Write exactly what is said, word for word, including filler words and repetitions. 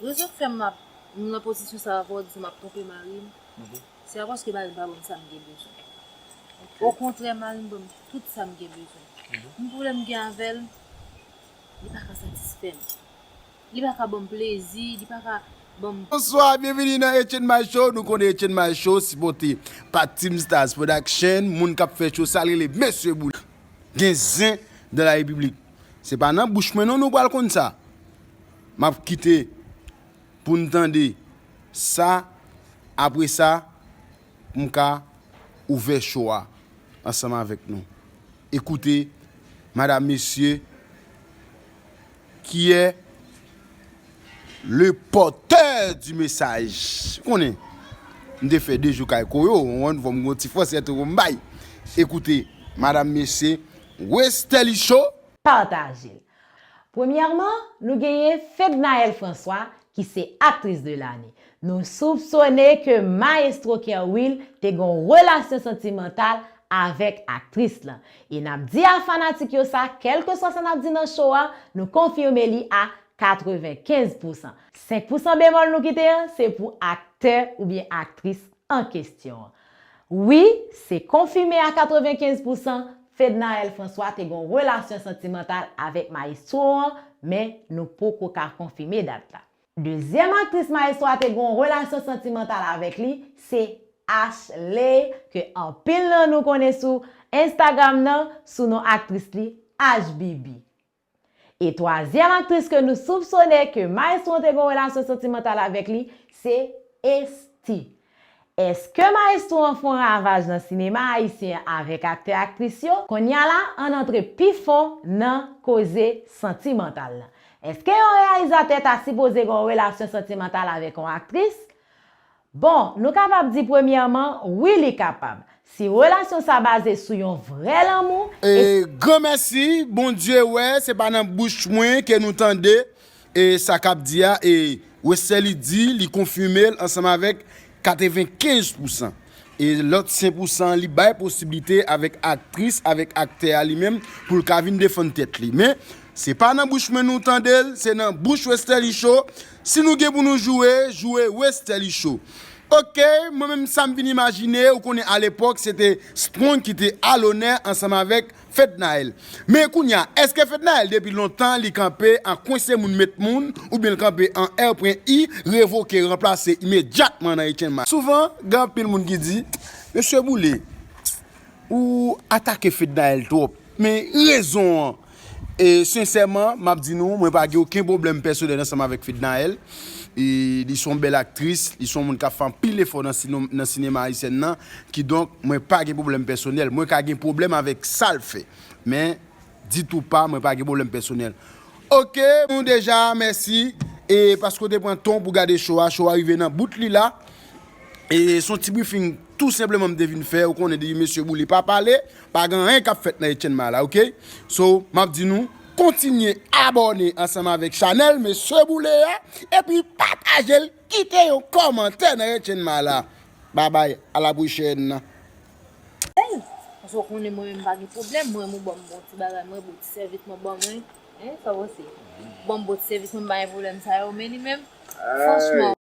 Rezon k fè m ap, m nan pozisyon sa a, fò w di m ap twonpe mari m, se pa paske mari m pa ban m sa m gen bezwen. Okontrè, mari m ban m tout sa m gen bezwen. M pwoblèm m gen avè l, li pa ka satisfè m. Li pa ka ban m plezi, li pa ka ban m Bonswa, byenvini nan Etienne May Show. Nou konnen Etienne May Show sipòte pa Team Stars Production, moun k ap fè show sa l rele Mesye Boule. Gen zen dans la République. Se pa nan bouch mwen non nou pral konn sa. M ap kite pou n tande sa. Apre sa, pou m ka ouvè show a ansanm avèk nou. Écoutez, madame, messieurs, qui est le porteur du message. Ou konnen, m te fè de jou kay Koyo, ou konprann, fò m gon ti fransè tou pou m bay. Écoutez, madame, messieurs, Westerlie Show. Pataje l. Premyèman, nou genyen Fednaelle François, ki se aktris de lane. Nou soupsone ke Maestro Kerwill te gen yon relasyon santimantal avèk aktris lan. E n ap di a fanatik yo sa, kèlkeswa sa n ap di nan show a, nou konfime li a katrevenkenz pousan. Senk pousan bemòl nou kite an, se pou aktè oubyen aktris an kesyon an. Wi, se konfime a katrevenkenz pousan, Fednaelle François te gen yon relasyon santimantal avèk maestro an, men nou poko ka konfime dat la. Dezyèm aktris maestro a te gen yon relasyon santimantal avèk li, se Ashley, ke anpil nan nou konnen sou Instagram nan, sou non aktris li, H B B. E twazyèm aktris ke nou soupsone ke maestro an te gen yon relasyon santimantal avèk li, se Esthie. Èske maestro an fè yon ravaj nan sinema ayisyen an avèk aktè aktris yo? Kounye a la, ann antre pi fon nan koze santimantal la. Èske yon reyalizatè ta sipoze gen yon relasyon santimantal avèk yon aktris? Bon, nou kapab di premyèman, wi, li kapab. Si relasyon sa baze sou yon vrè lanmou, e, e gran mèsi, Bondye wè, se pa nan bouch mwen ke nou tande, e sa k ap di a, e Westerlie di, li konfime l ansanm avèk katrevenkenz pousan. E lòt senk pousan, li bay posiblite avèk aktris, avèk aktè a li menm, pou l ka vin defann tèt li. Men, se pa nan bouch mwen nou tande l, se nan bouch Westerlie Show. Si nou gen pou nou joure, joure Westerlie Show. Oke, mwen menm sa m vin imajine, ou konnen alepòk, se te Strong ki te alonè ansanm avèk Fednaelle. Men kounye a, èske Fednaelle depi lontan li kanpe an kwense moun met moun, oubyen l kanpe an R pwen I, revoke, ranplase imedyatman nan Etienne May? Souvan, gen anpil moun ki di, Mesye Boule, ou atake Fednaelle twòp. Men rezon an, e sensèman, m ap di nou, mwen pa gen okenn pwoblèm pèsonèl ansanm avèk Fednaelle. E li se yon bèl aktris, li se yon moun k ap fè anpil efò nan sino-, nan sinema ayisyèn nan. Kidonk, mwen pa gen pwoblèm pèsonèl. Mwen ka gen pwoblèm avèk sa l fè. Men, di tou pa, mwen pa gen pwoblèm pèsonèl. Oke, nou deja, mèsi. E paske w te pran tan w pou gade show a, show a rive nan bout li la. E se yon ti briefing tou senpleman m te vin fè. Ou konnen depi Mesye Boule pa pale, pa gen anyen k ap fèt nan Etienne May la, oke? So, m ap di nou, kontinye abòne ansanm avèk chanèl Mesye Boule a, epi pataje l, kite yon kòmantè nan Etienne May la. Babay, a la pwochèn. Ey, paske w konnen mwen menm m pa gen pwoblèm, mwen menm ou ban m bon ti bagay, mwen bon ti sèvis mwen ban mwen. Hein, sa w panse? Ban m bon ti sèvis mwen, m pa gen pwoblèm sa yo, men li menm, franchman.